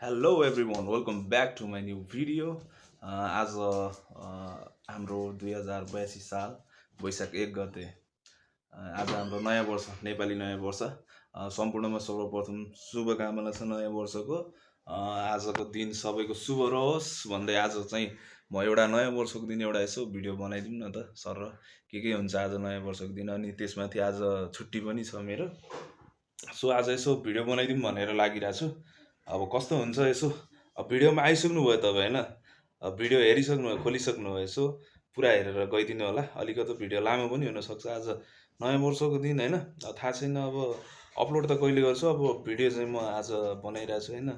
Hello everyone welcome back to my new video. आज हाम्रो 2082 साल वैशाख 1 गते आज हाम्रो नयाँ वर्ष, नेपाली नयाँ वर्ष। सम्पूर्णमा सर्वप्रथम शुभकामना छ नयाँ वर्षको। आजको दिन सबैको शुभ रहोस् भन्दै आज चाहिँ म एउटा नयाँ वर्षको दिन एउटा यसो भिडियो बनाइदिउँ न त सर, के हुन्छ आज नयाँ वर्षको दिन। अनि त्यसमाथि आज छुट्टी पनि छ मेरो, सो आज यसो भिडियो बनाइदिउँ भनेर लागिरहेको छु। अब कस्तो हुन्छ यसो, अब भिडियोमा आइसक्नु भयो तपाईँ होइन, अब भिडियो हेरिसक्नु भयो, खोलिसक्नु भयो, यसो पुरा हेरेर गइदिनु होला। अलिकति भिडियो लामो पनि हुनसक्छ, आज नयाँ वर्षको दिन होइन। थाहा छैन अब अपलोड त कहिले गर्छु, अब भिडियो चाहिँ म आज बनाइरहेको छु होइन।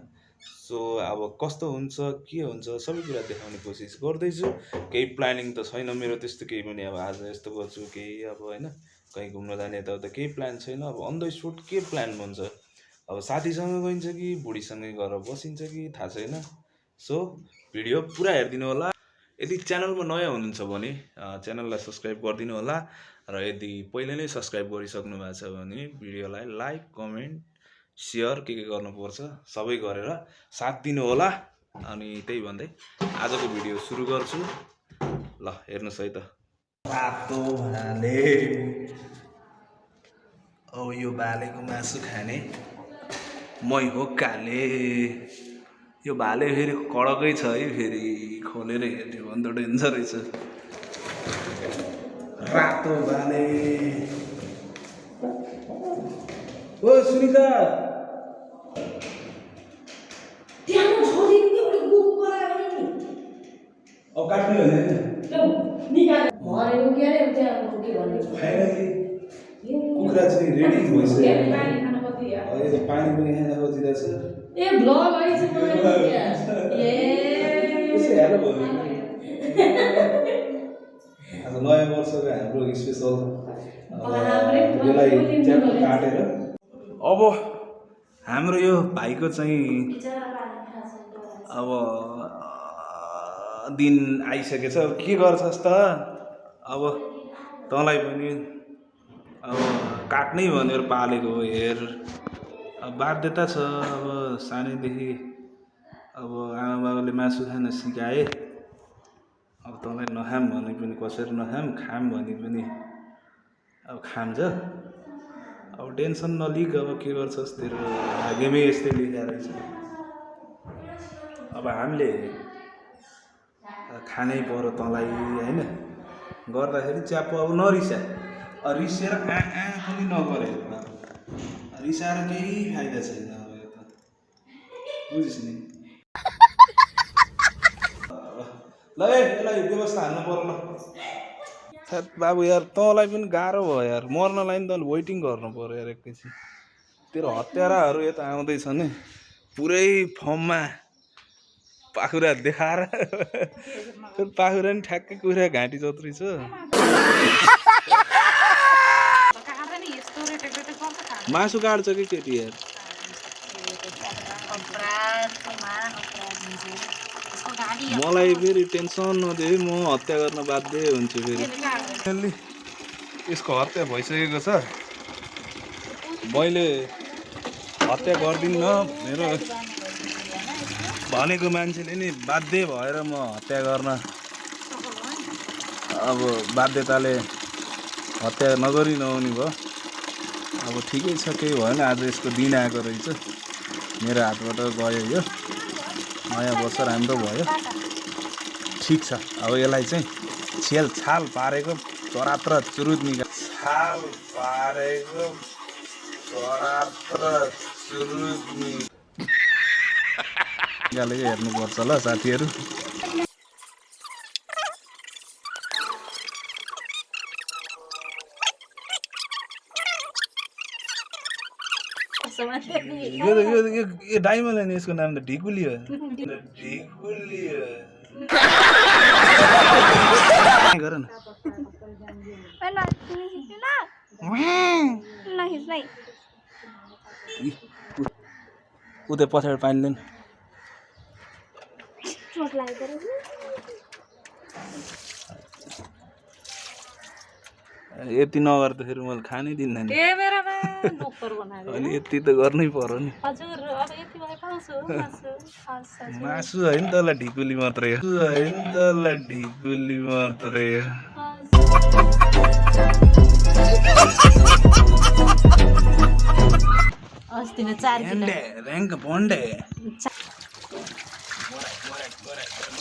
सो अब कस्तो हुन्छ के हुन्छ सबै कुरा देखाउने कोसिस गर्दैछु। केही प्लानिङ त छैन मेरो त्यस्तो केही पनि, अब आज यस्तो गर्छु केही अब होइन, कहीँ घुम्न जाने यताउता केही प्लान छैन। अब अन द स्पोट के प्लान बन्छ, अब साथीसँग गइन्छ कि बुढीसँगै गएर बसिन्छ कि थाहा छैन। सो भिडियो पुरा हेरिदिनु होला। यदि च्यानलमा नयाँ हुनुहुन्छ भने च्यानललाई सब्सक्राइब गरिदिनु होला, र यदि पहिले नै सब्सक्राइब गरिसक्नु भएको छ भने भिडियोलाई लाइक कमेन्ट सेयर के गर्नुपर्छ सबै गरेर साथ दिनु होला। अनि त्यही भन्दै आजको भिडियो सुरु गर्छु। ल हेर्नुहोस् है त। रातो भाले, अब यो भालेको मासु खाने मै हो काले। यो भाले फेरि कडकै छ है, फेरि खोलेर हेर्ने भने त डेन्जर रहेछ। रातो भाले ओ सुनिता अब काट्ने कुखुरा चाहिँ रेडी भइसक्यो, पानी पनि खान खोजिरहेछ। आज नयाँ वर्षको हाम्रो स्पेसल यसलाई च्याप्प काटेर अब हाम्रो यो भाइको चाहिँ अब दिन आइसकेछ। अब के गर्छस् त, अब तँलाई पनि अब काट्नै भनेर पालेको हो हेर। अब बाध्यता छ, अब सानैदेखि अब आमा बाबाले मासु खान सिकाए। अब तँलाई नखाम भने पनि कसरी नखाम, खाम भने पनि अब खान्छ। अब टेन्सन नलिग, अब के गर्छस्, तेरो भाग्यमै यस्तै लेखेको रहेछ। अब हामीले खानै पर्यो तँलाई होइन, गर्दाखेरि च्याप्प अब नरिसा। रिसेर पनि नगरे, रिसाएर केही फाइदा छैन। अब यो त बुझिस् नि। ल यसलाई व्यवस्था हाल्नु पर्यो। ल बाबु यार तँलाई पनि गाह्रो भयो यार, मर्नलाई पनि तँले वेटिङ गर्नु पर्यो यार एकैछिन। तेरो हत्याराहरू यता आउँदैछन् नि पुरै फर्ममा, पाखुरा देखाएर। पाखुरा नि ठ्याक्कै कुखुरा घाँटी जत्रै छ। मासु काट्छ कि केटी यार। मलाई फेरि टेन्सन नदिए म हत्या गर्न बाध्य हुन्छु फेरि। यसको हत्या भइसकेको छ, मैले हत्या गर्दिनँ मेरो भनेको मान्छेले नि बाध्य भएर म हत्या गर्न, अब बाध्यताले हत्या नगरी नहुने भयो। अब ठिकै छ, केही भएन। आज यसको दिन आएको रहेछ, मेरो हातबाट गयो यो नयाँ वर्ष, राम्रो भयो, ठिक छ। अब यसलाई चाहिँ छेलछाल पारेको चरात्र चुरुत छाल पारेको चरात्र चुरुत निकालेको हेर्नुपर्छ ल साथीहरू। यो डाइमल होइन, यसको नाम त ढिकुली हो। ढिकुली गर न। उतै पछाडि पाइँदैन। यति नगर त फेरि मैले खानै दिन्न नि। नोकर बनाएर अनि यति त गर्नै पर्यो नि हजुर अब यति भए पाउँछु मासु मासु होइन त ल ढिकुली मात्रै हो होइन त ल ढिकुली मात्रै हो अस्ति न 4 किलो ऱ्याङ्क बन्डे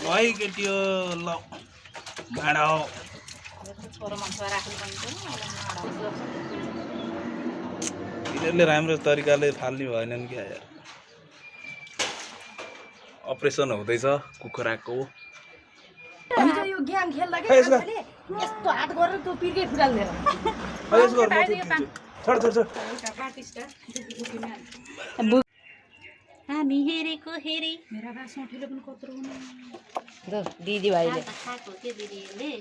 भाइ केटियो ल भाडा छोरो मान्छे राख्नु पर्छ यिनीहरूले राम्रो तरिकाले फाल्ने भएनन् क्या यार अपरेसन हुँदैछ कुखुराको यो गेम खेल्दा के हामीले यस्तो हात गरेर त्यो पिर्के फुटाल्दैन हामी हेरेको हेरी मेरा बा सोठीले पनि कत्रो हुनु दिदी भाइले खाएको के दिदीले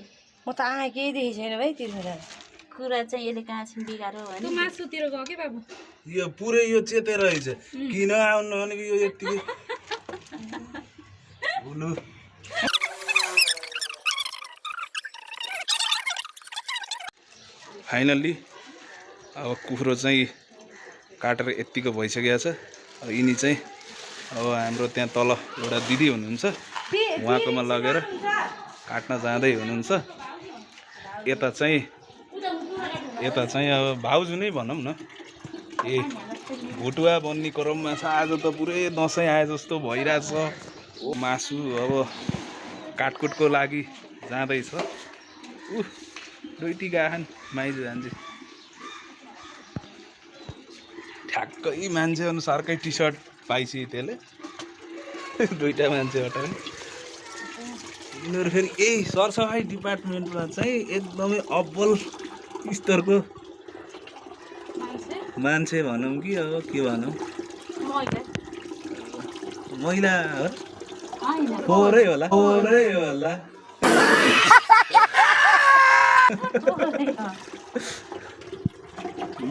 म त आए केही देखि छैन भाइ तिर्खा कुरा चाहिँ यसले कहाँ छिन् बिगारो भने मासुतिर गयो के बाबु यो पुरै यो चेते रहेछ किन आउनु भनेको यो यतिकै फाइनल्ली अब कुखुरो चाहिँ काटेर यत्तिको भइसकेको छ अब यिनी चाहिँ अब हाम्रो त्यहाँ तल एउटा दिदी हुनुहुन्छ उहाँकोमा लगेर काट्न जाँदै हुनुहुन्छ यता चाहिँ अब भाउजू नै भनौँ न ए भुटुवा बन्ने क्रममा छ आज त पुरै दसैँ आए जस्तो भइरहेछ मासु अब काटकुटको लागि जाँदैछ दुईटी गाहन माइज जान्छ ठ्याक्कै मान्छे अनुसारकै टी सर्ट पाइछि त्यसले दुईटा मान्छे हटाउने यिनीहरू फेरि यही सरसफाइ डिपार्टमेन्टमा चाहिँ एकदमै अब्बल स्तरको मान्छे भनौँ कि अब के भनौँ महिला फोरै होला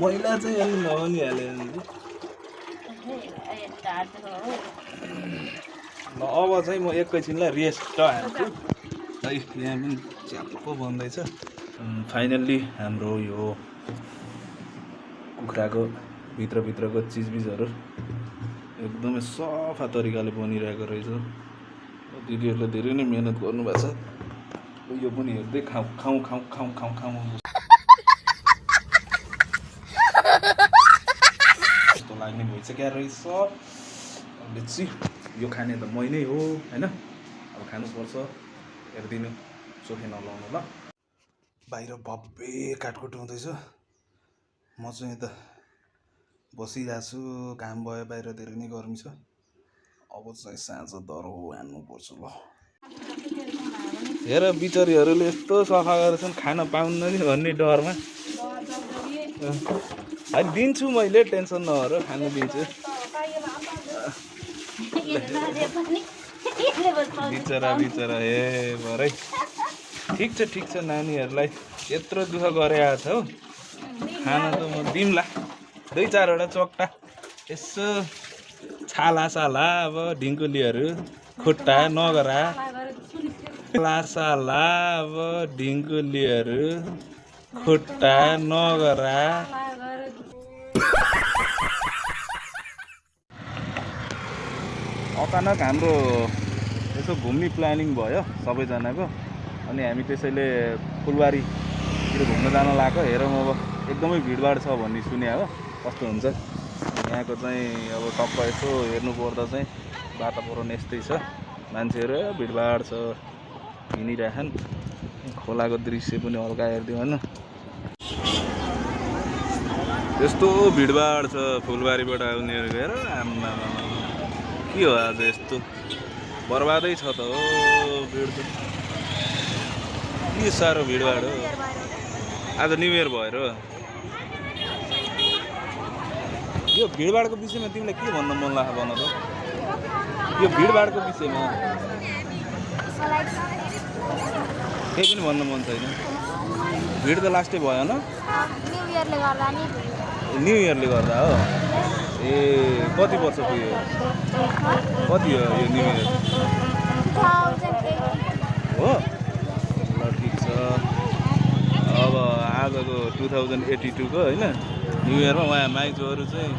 महिला चाहिँ अलि नभनिहाल्यो भने ल अब चाहिँ म एकैछिनलाई रेस्ट हाल्छु है यहाँ पनि च्याप्पो बन्दैछ फाइनल्ली हाम्रो यो कुखुराको भित्रको चिजबिजहरू एकदमै सफा तरिकाले बनिरहेको रहेछ दिदीहरूले धेरै नै मेहनत गर्नुभएको छ यो पनि हेर्दै खाउँ जस्तो लाग्ने भइसक्यो रहेछ लेट्सी यो खाने त मै नै हो होइन अब खानुपर्छ हेरिदिनु चोखे नलाउनु ल बाहिर भव्य काटकुट हुँदैछ म चाहिँ यता बसिरहेको छु काम भयो बाहिर धेरै नै गर्मी छ अब चाहिँ साँझ दरो हान्नुपर्छ ल हेर बिचरीहरूले यस्तो सफा गरेछन् खान पाउन्न नि भन्ने डरमा होइन दिन्छु मैले टेन्सन नगर खानु दिन्छु बिचरा हे भरै ठिक छ नानीहरूलाई यत्रो दुःख गरेको छ हौ खाना त म दिउँला 2-4वटा चोक्टा यसो छाला अब ढिङ्कुलीहरू खुट्टा नगरा साला अब ढिङ्कुलीहरू खुट्टा नगरा अचानक हाम्रो यसो घुम्ने प्लानिङ भयो सबैजनाको अनि हामी त्यसैले फुलबारीतिर घुम्न जान लाग्यो हेरौँ अब एकदमै भिडभाड छ भन्ने सुने हो कस्तो हुन्छ यहाँको चाहिँ अब टक्क यसो हेर्नुपर्दा चाहिँ वातावरण यस्तै छ मान्छेहरू भिडभाड छ हिँडिरहेछन् खोलाको दृश्य पनि हल्का हेरिदिउँ होइन यस्तो भिडभाड छ फुलबारीबाट आउनेहरू हेर आम्मा के हो आज यस्तो बर्बादै छ त हो भिड त के साह्रो भिडभाड हो आज न्यु इयर भएर यो भिडभाडको विषयमा तिमीलाई के भन्न मन लाग्छ भन त यो भिडभाडको विषयमा केही पनि भन्न मन छैन भिड त लास्टै भएन न्यु इयरले गर्दा हो ए कति वर्ष पुग्यो कति हो यो न्यु इयर हो ल ठिक छ अब आजको 2082 को होइन न्यु इयरमा उहाँ माइजूहरू चाहिँ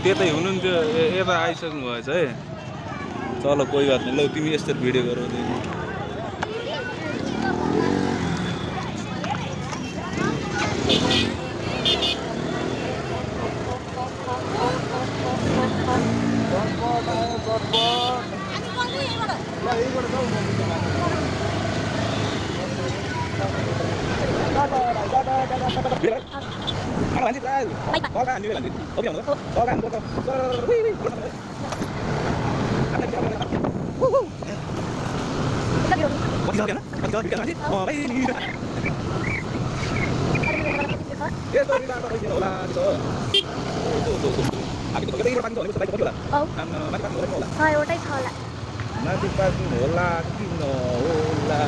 त्यतै हुनुहुन्थ्यो यता आइसक्नु भएछ है चलो कोही बात नहीं ल तिमी यस्तो भिडियो गराउँदैन एउटै छ होला माथि पार्किङ होला कि नहोला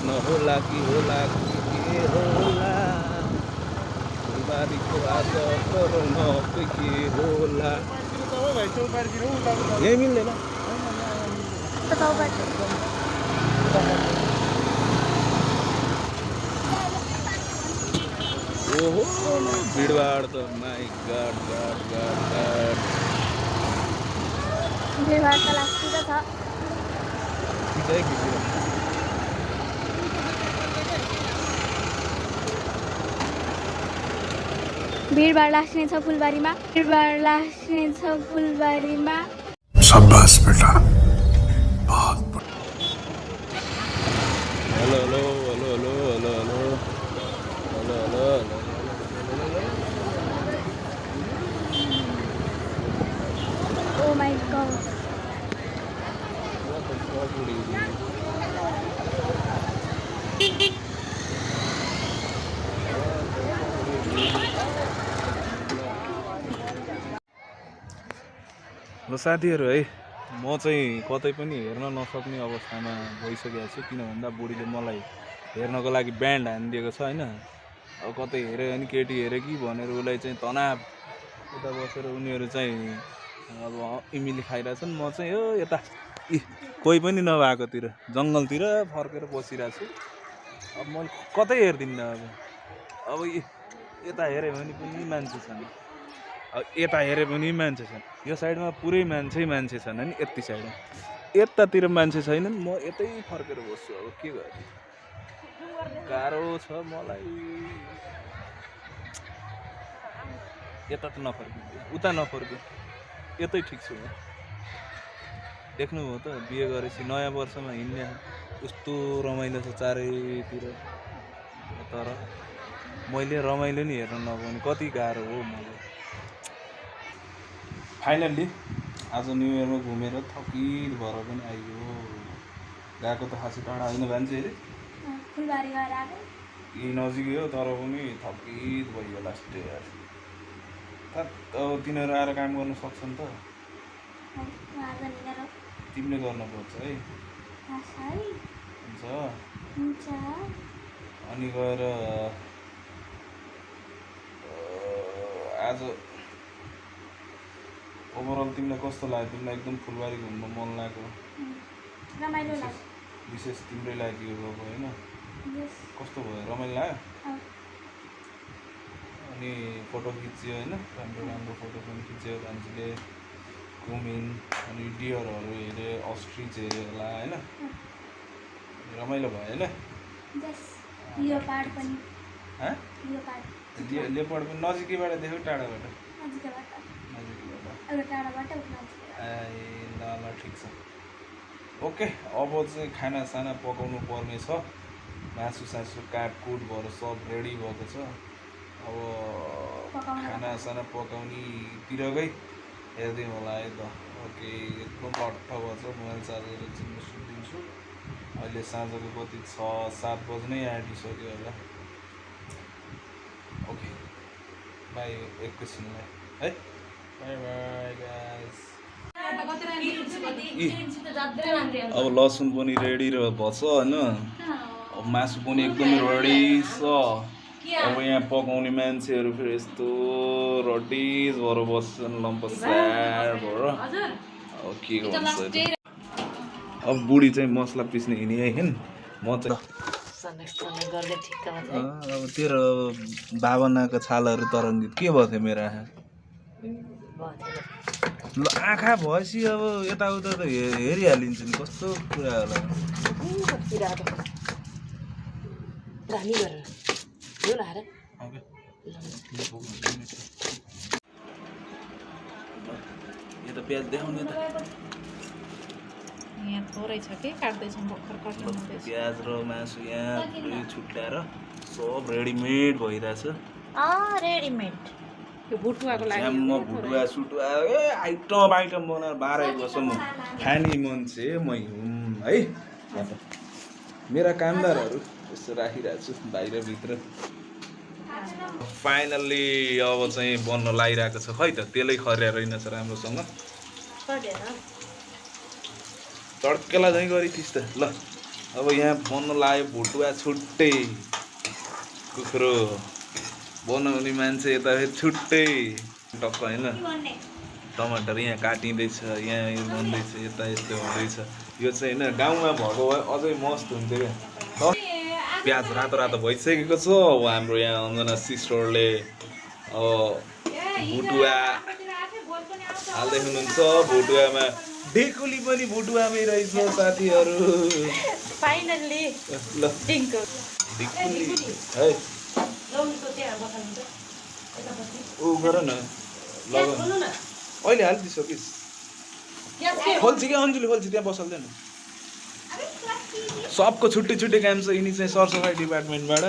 नहोला कि होला कि के होला फुलबारीको आज कोरोना के होला यही मिल्दैन ओहो भिडभाड त माई गाड गाड गाड गाड भिडभाड त लाग्छ त खिचाइ खिच्यो भिडभाड लाग्ने छ फुलबारीमा भिडभाड लाग्ने छ फुलबारीमा शाबाश बेटा बहुत hello hello hello hello hello hello hello hello oh my god ल साथीहरू है म चाहिँ कतै पनि हेर्न नसक्ने अवस्थामा गइसकेको छु किन भन्दा बुढीले मलाई हेर्नको लागि ब्यान्ड हानिदिएको छ हैन अब कतै हेऱ्यो भने केटी हेऱ्यो कि भनेर उसलाई चाहिँ तनाव उता बसेर उनीहरू चाहिँ अब इमिली खाइरहेछन् म चाहिँ हो यता कोही पनि नभएकोतिर जङ्गलतिर फर्केर बसिरहेको छु अब मैले कतै हेर्दिनँ अब यता हेऱ्यो भने पनि मान्छे छन् अब यता हेऱ्यो पनि मान्छे छन् यो साइडमा पुरै मान्छे छन् नि यति साइडमा यतातिर मान्छे छैनन् म यतै फर्केर बस्छु अब के गर्ने गाह्रो छ मलाई यता त नफर्किनु उता नफर्क्यो यतै ठिक छु म देख्नुभयो त बिहे गरेपछि नयाँ वर्षमा हिँड्ने कस्तो रमाइलो छ चारैतिर तर मैले रमाइलो नि हेर्न नपाउने कति गाह्रो हो मलाई फाइनल्ली आज न्यु इयरमा घुमेर थकित भएर पनि आइयो गएको त खासै टाढा होइन मान्छे अरे फुलबारी गएर आएको यही नजिकै हो तर पनि थकित भइयो लास्ट डे अब तिनीहरू आएर काम गर्न सक्छन् त तिमीले गर्नुपर्छ है हुन्छ अनि गएर आज ओभरअल तिमीलाई कस्तो लाग्यो तिमीलाई एकदम फुलबारी घुम्न मन लाग्यो रमाइलो लाग्यो विशेष तिम्रै लागि हो होइन कस्तो भयो रमाइलो लाग्यो अनि फोटो खिच्यो होइन राम्रो राम्रो फोटो पनि खिच्यो मान्छेले घुमिन् अनि डियरहरू हेऱ्यो अस्ट्रिच हेऱ्यो होला होइन रमाइलो भयो होइन लेपर्ड पनि नजिकैबाट देख्यो टाढाबाट नजिकैबाट ए ल ल ठिक छ ओके अब चाहिँ खानासाना पकाउनु पर्ने छ मासु काटकुट भएर सब रेडी भएको छ अब खानासाना पकाउनेतिरकै हेर्दै होला है त ओके एकदम लट्ठ भएछ मोबाइल चार्जर एकछिन सुतिदिन्छु अहिले साँझको कति 6-7 बज्नै आँटिसक्यो होला ओके बाई एकैछिनलाई है बाई बाई गाइस अब लसुन पनि रेडी भएछ होइन अब मासु पनि एकदमै रेडी छ अब यहाँ पकाउने मान्छेहरू फेरि यस्तो रडिज भएर बस्छन् लम्पसार भएर अब के गर्छ अब बुढी चाहिँ मसला पिस्ने हिँडी होइन म चाहिँ गर्दै ठिक्कमा चाहिँ अब तेरो बाबनाको छालाहरू तरङ्गित के भयो थियो मेरो आँखा ल आँखा भएपछि अब यताउता त हेरिहालिन्छ नि कस्तो कुरा होला दामी गरेर यो लाएर यो त प्याज देखाउने त यहाँ थोरै छ कि काट्दैछौँ भर्खर कटिङ हुँदैछ प्याज र मासु यहाँ पुरै छुट्याएर सब रेडिमेड भइरहेछ रेडिमेड यो भुटुवाको लागि म भुटुवा सुटुवा आइटम बनाएर 12 वर्षसम्म खाने मान्छे मै हुँ है मेरा कामदारहरू यस्तो राखिरहेको छु बाहिरभित्र फाइनल्ली अब चाहिँ बन्न लागिरहेको छ खै त तेलै खरिया रहेनछ राम्रोसँग तड्केला झैँ गरिथिस् त ल अब यहाँ बन्न लाग्यो भुटुवा छुट्टै कुखुरो बनाउने मान्छे यता छुट्टै टक्क होइन टमाटर यहाँ काटिँदैछ यहाँ यो बन्दैछ यता यस्तो हुँदैछ यो चाहिँ होइन गाउँमा भएको भए अझै मस्त हुन्थ्यो क्या प्याज रातो रातो भइसकेको छ अब हाम्रो यहाँ अञ्जना सिस्टरले भुटुवा हाल्दै हुनुहुन्छ भुटुवामा ढेकुली पनि भुटुवामै रहेछ साथीहरू फाइनल्ली ल ढिकुली है ऊ गर न लग अहिले हालिदिइसकिस् खोल्छ कि अन्जुली खोल्छ त्यहाँ बसल्दैन सबको छुट्टै छुट्टै काम छ यिनी चाहिँ सरसफाइ डिपार्टमेन्टबाट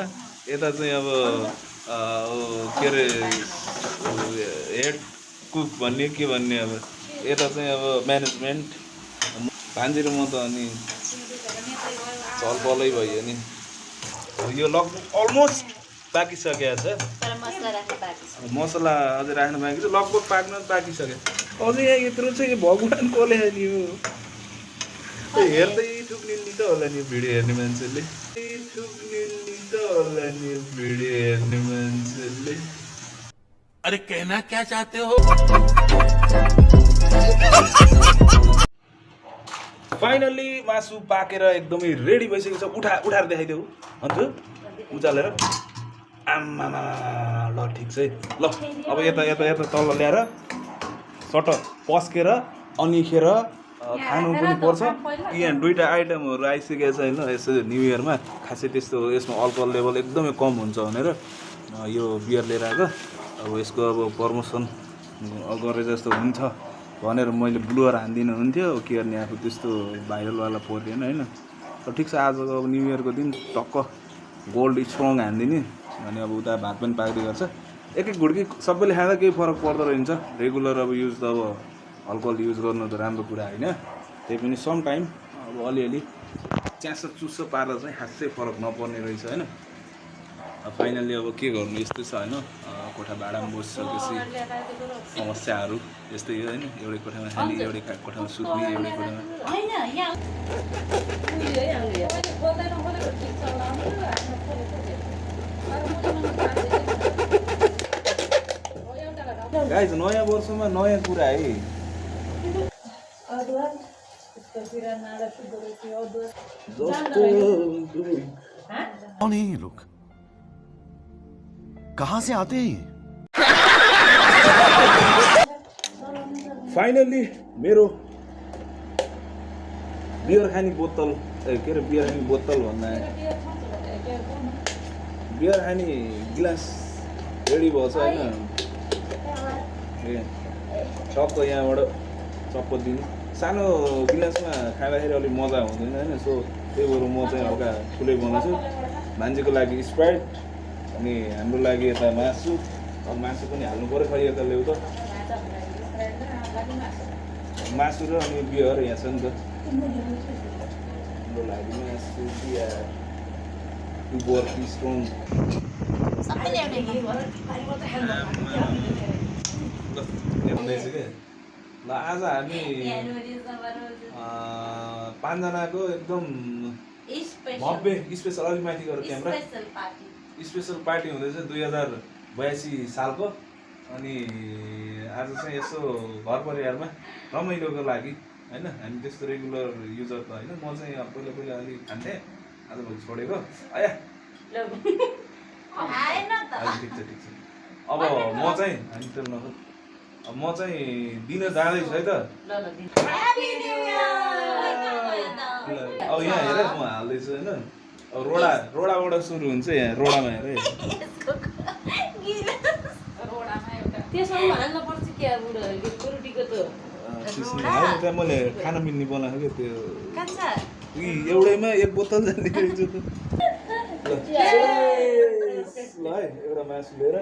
यता चाहिँ अब के अरे हेड कुक भन्ने के भन्ने अब यता चाहिँ अब म्यानेजमेन्ट भान्जी र म त अनि चलपलै भयो नि यो लगभग अलमोस्ट पाकिसकेको छ मसला अझै राख्नु बाँकी छ लगभग पाक्न पाकिसक्यो अझै यहाँ यत्रो चाहिँ भगवान् कसले नि हो हेर्दै ठुक्निल्ने त होला नि भिडियो हेर्ने मान्छेले अरे कहना क्या चाहते हो फाइनल्ली मासु पाकेर एकदमै रेडी भइसकेको छ उठाएर देखाइदेऊ अन्त उचालेर आम्मामा ल ठिक छ है ल अब यता तल ल्याएर सट पस्केर अनिखेर खानु पनि पर्छ यहाँ दुईवटा आइटमहरू आइसकेको छ होइन यसो न्यु इयरमा खासै त्यस्तो यसमा अल्कोहल लेभल एकदमै कम हुन्छ भनेर यो बियर लिएर आएको अब यसको अब प्रमोसन गरे जस्तो हुन्छ भनेर मैले ब्लुवर हान्दिनँ हुन्थ्यो के गर्ने आफू त्यस्तो भाइरलवाला पर्दैन होइन ठिक छ आजको अब न्यु इयरको दिन टक्क गोल्ड स्ट्रङ हान्दिने अनि अब उता भात पनि पाक्दै गर्छ एक घुड्की सबैले खाँदा केही फरक पर्दो रहेछ रेगुलर अब युज त अब अल्कोहल युज गर्नु त राम्रो कुरा होइन त्यही पनि सम टाइम अब अलिअलि च्यासो चुसो पार्दा चाहिँ खासै फरक नपर्ने रहेछ होइन फाइनल्ली अब के गर्नु यस्तै छ होइन कोठा भाडामा बसिसकेपछि समस्याहरू यस्तै हो होइन एउटै कोठामा खाने एउटै कोठामा सुत्ने एउटै कोठामा गाइज नयाँ वर्षमा नयाँ कुरा है कौन है ये लोग कहाँ से आते हैं फाइनल्ली मेरो बियर खाने बोतल के अरे बियर खाने बोतल भन्दा बियर खाने गिलास रेडी भएको छ होइन ए टक्क यहाँबाट चप्प दिनु सानो गिलासमा खाँदाखेरि अलिक मजा हुँदैन होइन सो त्यही भएर म चाहिँ हल्का ठुलै बनाउँछु मान्छेको लागि स्प्राइट अनि हाम्रो लागि यता मासु अब मासु पनि हाल्नु पऱ्यो खै यता ल्याउ त मासु र अनि बियर यहाँ छ नि त हाम्रो लागि मासु बियर वर्क स्ट्रङ ल आज हामी 5 जनाको एकदम भव्य स्पेसल अलिक माथि गएर क्यामेरा स्पेसल पार्टी हुँदैछ 2082 सालको अनि आज चाहिँ यसो घर परिवारमा रमाइलोको लागि होइन हामी त्यस्तो रेगुलर युजर त होइन म चाहिँ पहिला पहिला अलिक खान्थेँ आजभोलि छोडेको आया ठिक छ अब म चाहिँ हामी त अब म चाहिँ दिन जाँदैछु है त अब यहाँ हेर म हाल्दैछु होइन अब रोडाबाट सुरु हुन्छ यहाँ रोडामा हेर त्यसमा हाल्नुपर्छ कि अब रोटीको त त्यहाँ मैले खाना मिल्ने बनाएको क्या त्यो एउटैमा एक बोतल जाने रहेछ त ल है एउटा मासु लिएर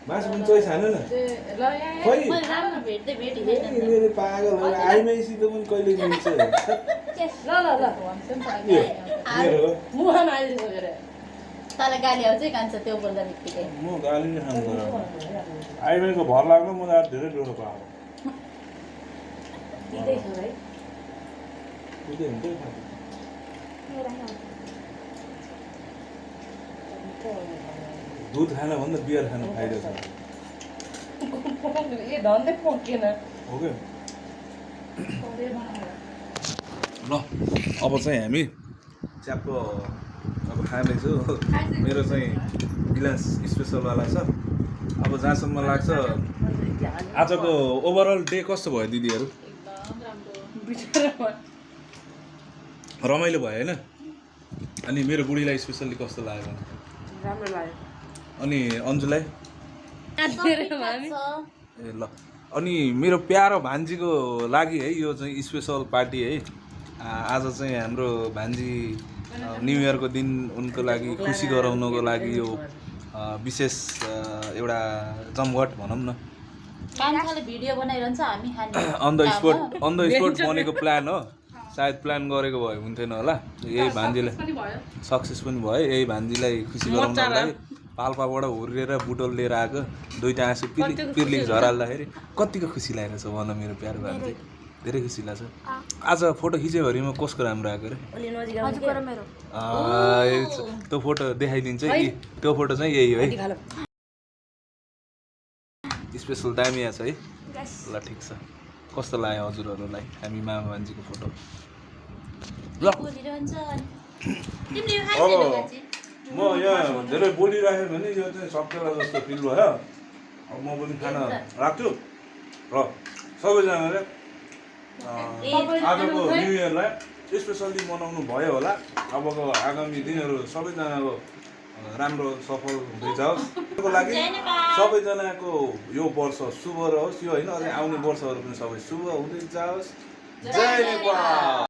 मासु कुन चोइस हाल्नु न खै मेरो पागल आइमाइसी त पनि कहिले मिल्छ तँलाई गाली आउँछ कान्छ त्यो बोल्दा बित्तिकै म गाली नै खानु पर्यो आइमाईको भर लाग्नु म त धेरै डोरो पाएको दुध खान भन्दा बियर खानु फाइदा छ हो क्या ल अब चाहिँ हामी च्याप्प अब खाँदैछु मेरो चाहिँ गिलास स्पेसलवाला छ अब जहाँसम्म लाग्छ आजको ओभरअल डे कस्तो भयो दिदीहरू रमाइलो भयो होइन अनि मेरो बुढीलाई स्पेसल्ली कस्तो लाग्यो राम्रो लाग्यो अनि अन्जुलाई ए ल अनि मेरो प्यारो भान्जीको लागि है यो चाहिँ स्पेसल पार्टी है आज चाहिँ हाम्रो भान्जी न्यु इयरको दिन उनको लागि खुसी गराउनको लागि यो विशेष एउटा जमघट भनौँ न कान्छाले भिडियो बनाइरहन्छ हामी खाने अन द स्पोट बनेको प्लान हो सायद प्लान गरेको भए हुन्थेन होला यही भान्जीलाई सक्सेस पनि भयो यही भान्जीलाई खुसी गराउनको लागि पाल्पाबाट हुर्रेर बुटोल लिएर आएको दुईटा आँसु पिर्लिक झराल्दाखेरि कतिको खुसी लागेको छ भन मेरो प्यारो भान्जी धेरै खुसी लाग्छ आज फोटो खिच्योभरिमा कसको राम्रो आएको अरे त्यो फोटो देखाइदिन्छ कि त्यो फोटो चाहिँ यही हो है स्पेसल दामी आएको छ है ल ठिक छ कस्तो लाग्यो हजुरहरूलाई हामी मामा भान्जीको फोटो ल म यहाँ धेरै बोलिराखेँ भने यो चाहिँ सबैलाई जस्तो फिल भयो अब म पनि खाना राख्छु र सबैजनाले आजको न्यु इयरलाई स्पेसल्ली मनाउनु भयो होला अबको आगामी दिनहरू सबैजनाको राम्रो सफल हुँदै जाओस् त्यसको लागि सबैजनाको यो वर्ष शुभ रहोस् यो होइन अझै आउने वर्षहरू पनि सबै शुभ हुँदै जाओस् जय नेपाल।